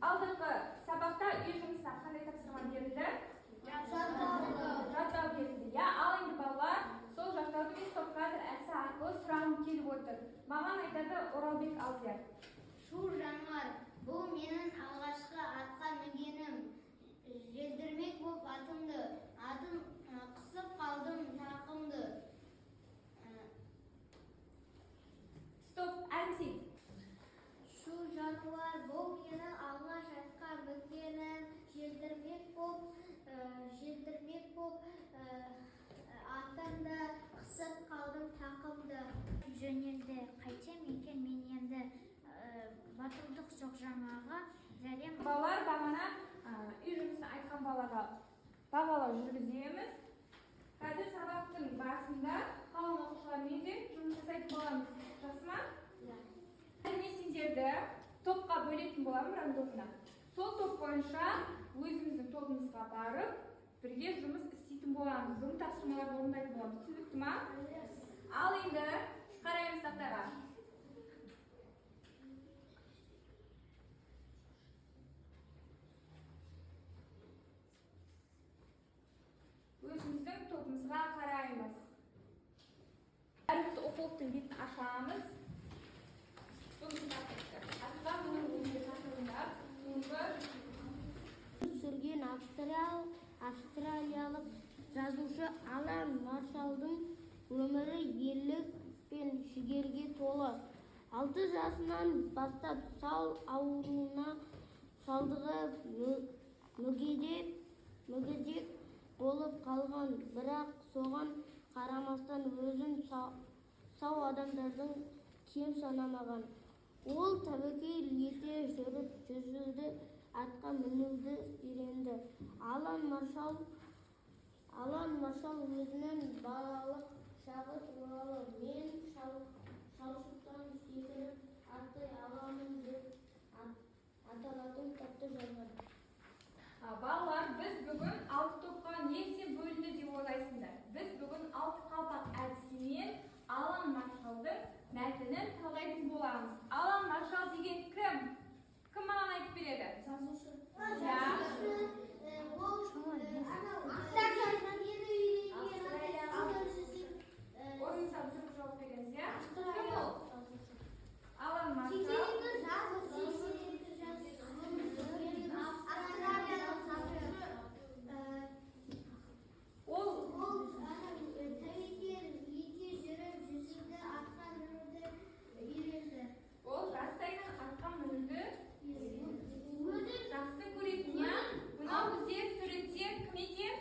Алдыңғы сабақта үй жұмысына қандай тапсырма берілді? Жаттау берілді, иә. Ал енді, балалар, сол жаттауды мен стоп-кадр әдісі арқылы сұрағым келіп отыр. Маған айтады Оралбек Алдияр. Шу жануар, бұл менің алғашқы атқа мінгенім. Желдірмек боп атымды, атын қысып қалдым тақымды. Стоп, Әлімсейіт. Шу жануар, бұл менің алғаш атқа мінгенім. Желдірмек боп атымды, қысып қалдым тақымды. Жөнелді, қайтем екен мен енді? Батылдық жоқ жаңағы зәрем. Балалар, бағана үй жұмысын айтқан балаға бағалау жүргіземіз. Қазір сабақтың барысында қалған оқушылармен де жұмыс жасайтын боламыз. Жақсы ма? Мен сендерді топқа бөлетін боламын рандомно. Сол топ бойынша өзіміздің тобымызға барып, бірге жұмыс істейтін боламыз. Бүгін тапсырмаларды орындайтын боламыз. Түсінікті ма? Ал енді қараймыз тақтаға. Өзіміздің тобымызға қараймыз. Бәріміз оқулықтың бетін ашамыз. Бүгінгі тақырыпты. Атқа міну өнері тақырыбында бүгінгі Сүрген австралиялық жазушы Алан Маршалдың өмірі ерлік пен жігерге толы. 6 жасынан бастап сал ауруына шалдығып, мүгедек болып қалған, бірақ соған қарамастан өзін сау адамдардан кем санамаған. Ол тәуекел ете жүріп жүзуді, атқа мінуді үйренді. Алан Маршал өзінің балалық шағы туралы «Мен шалшықтан секіріп аттай аламын» деп аталатын кітапты жазған. Балалар, біз бүгін алты топқа неліктен бөлінді деп ойлайсыңдар? Біз бүгін алты қалпақ әдісімен Алан Маршалдың мәтінін талдайтын боламыз. Алан Маршал деген кім? Кім маған айтып береді? Жазушы. Иә. Ол анау нені үйренген? Орныңыздан тұрып жауап береміз, иә? Кім ол? Алан Маршал. 82 жас, 82 жас. Австралиялық жазушы. Ол Ол анау тәуекел ете жүріп жүзуді, атқа мінуді үйренді. Ол жастайынан атқа мінуді Өзі жақсы көретін, иә? Мынау бізде суретте кім екен?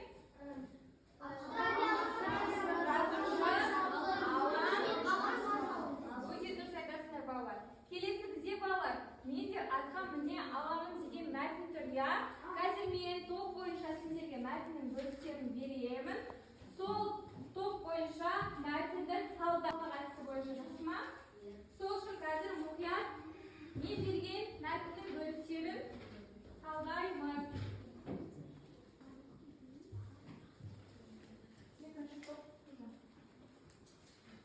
Австралиялық Жазушы Алан. Өте дұрыс айтасыңдар, балалар. Келесі бізде, балалар, «Мен де атқа міне аламын» деген мәтін тұр, иә? Қазір мен топ бойынша сендерге мәтіннің бөліктерін беремін. Сол топ бойынша мәтінді талдау әдісі бойынша, жақсы ма? Сол үшін қазір мұқият мен берген мәтіннің бөліктерін талдаймыз. Екінші топ.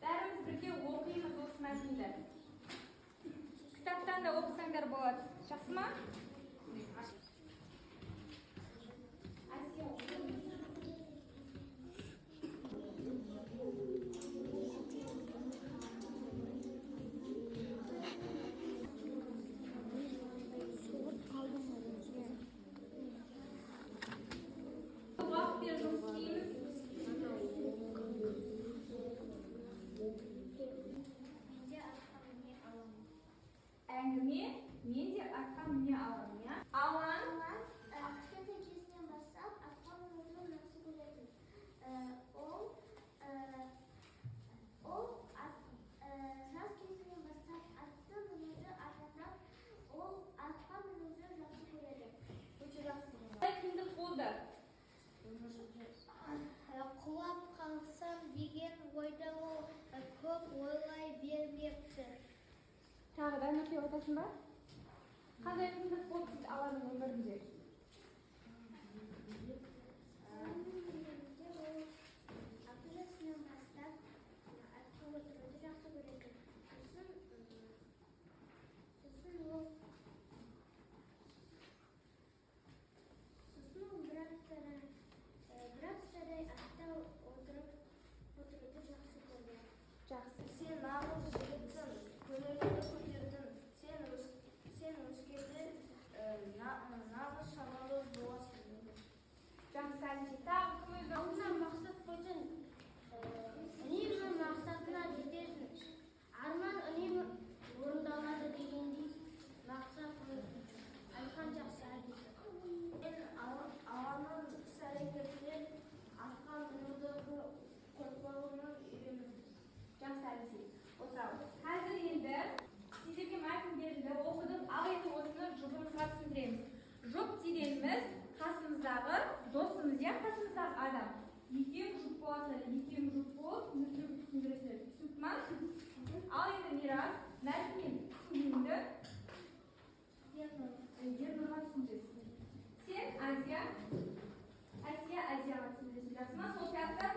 Бәріміз бірге оқимыз осы мәтінді. Кітаптан да оқысаңдар болады. Жақсы ма? Әсия, Соғып қалдым. Уақытпен жұмыс істейміз. Мен де атқа міне аламын. Әңгіме «Мен де атқа міне аламын», иә? Алан. Алан кішкентай кезінен бастап атқа мінуді жақсы көретін. Ол жас кезінен бастап атты мінуді армандап, ол атқа мінуді жақсы көреді. Өте жақсы. Қандай қиындық болды? Құлап қалсам деген ойда ол көп ойлай бермепті. Тағы да нүкте айтасың ба? Қандай қиындық болды дейді Аланның өмірінде? Аланның өмірінде ол 6 жасынан бастап атқа отыруды жақсы көретін. Сосын ол дегеніміз қасымыздағы досымыз, иә, қасымыздағы адам. Екеуің жұп боласыңдар, екеуің жұп болып нүктеге түсіндіресіңдер. Түсінікті ма? Ал енді, Мирас, мәтіннен түсінгеніңді Ернұрға түсіндіресің. Сен, Азия, Әсия Азияға түсіндіресің. Жақсы ма? Сол сияқты.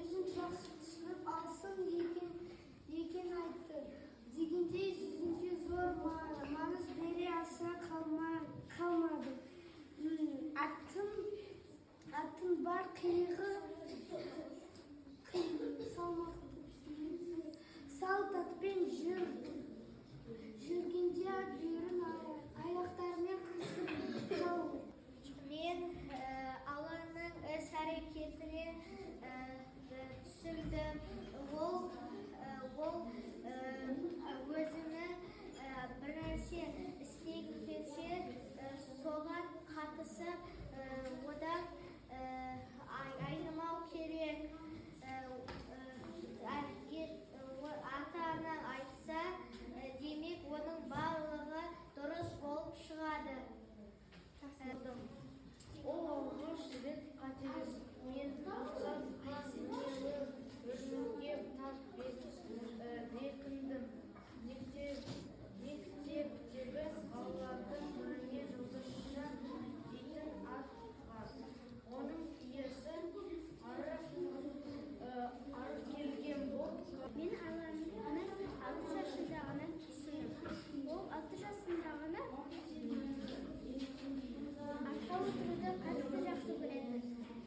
Өзін жақсы түсініп алсын екен айтты дегендей, сөзінде зор маңыз бере аса қалмады. Аттың бар қиығы салмақты салт атпен жүргенде ат бүйірін аяқтарымен қысып қалу. Мен Аланның іс әрекетіне түсіндім. Ол өзінің бір нәрсе істегі келсе, соған қатысып, одан айырмау керек. Ата-анаң айтса, демек, оның барлығы дұрыс болып шығады. Ол алғаш рет қателесіп, мен мақсатқа жүруге тас бекіндім. Мектептегі балалардың біріне Жұлдызша дейтін ат бар. Оның иесі арық келген боп Мен Аланның 6 жасындағынан түсіндім. Ол 6 жасындағына атқа отыруды қатты жақсы көретін.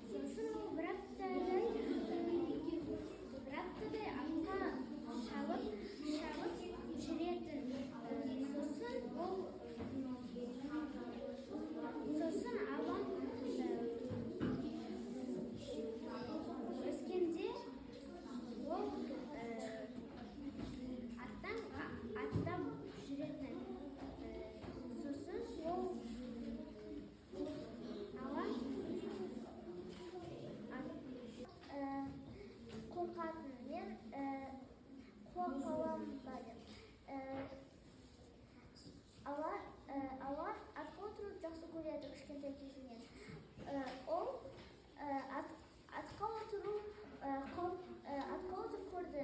Сосын ол бір аптадай атқа шауып шауып жүретін. Сосын Алан өскенде ол аттан жүретін. Сосын ол Алан Қорқатын мен, құлап қаламын ба деп. Алан атқа отыруды жақсы көреді кішкентай кезінен. Ол атқа отырып көрді.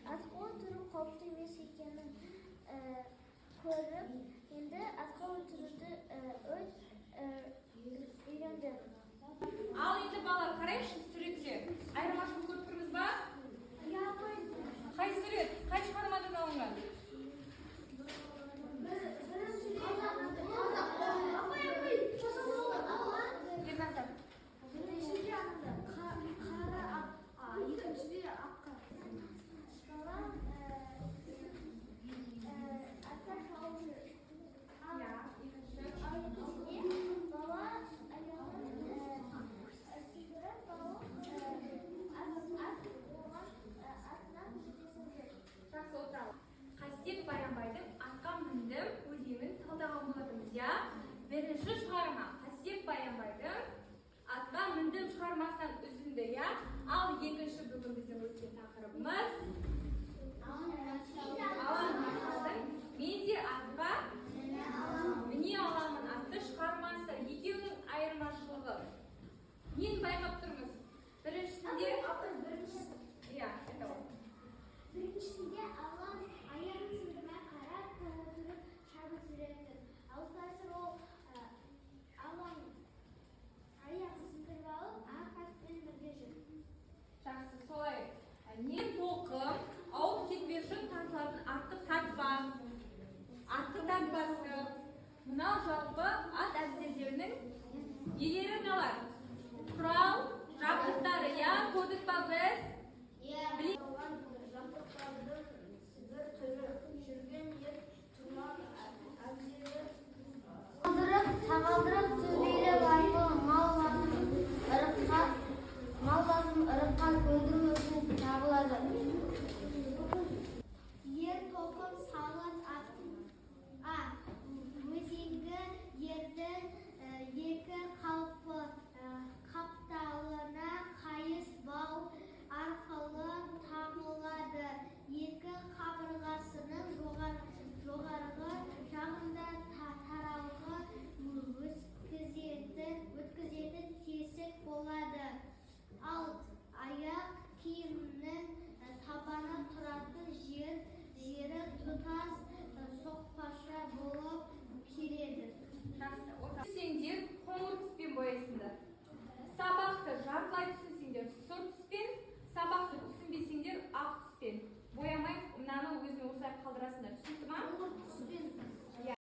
Атқа отыру қауіпті емес екенін көріп, енді атқа отыруды үйренді. Ал енді, балалар, қарайықшы, суретте айырмашылық көріп тұрмыз ба? Қай сурет қай шығармадан алынған? Ерназар. Біріншіде қара ат, екіншіде аққа. Балам атқа шауып жүр. Ал Иә, екінші. Ал екіншіде бала аяғын сындырып алып, ат оған атынан жетесіп жүр. Жақсы, отырамыз. Қасиет Баянбайдың «Атқа міндім» өлеңін талдаған болатынбыз, иә. Бірінші шығарма Қасиет Баянбайдың «Атқа міндім» шығармасынан үзінді, иә. Ал екінші бүгін біздің өткен тақырыбымыз Алан Машалдың «Мен де атқа міне аламын» атты шығармасы. Екеуінің айырмашылығы нені байқап тұрмыз біріншісінде? Иә, это вот. Біріншісінде Алан аяғын сындырмай қара атқа отырып шабып жүретін. Ал қазір ол Алан аяғын сындырып алып, ақ атпен бірге жүр. Жақсы, солай. Не тоқым, ауып кетпеу үшін тартылатын артқы тартпа, артқы тартпасы. Мынау жалпы ат әбзелдерінің нелері, мыналар құрал жабдықтары, иә. Көрдік па біз? Жабдықтардың бір түрі жүрген ер тұрман әбзелі. Сағалдырық төбелі лайы мал басын ырыққа көндіру үшін тағылады. Ер тоқым салат ат а өзенгі ердің екі қапталына қайыс бау. Тұтас соқпаша болып келеді. Жақсы.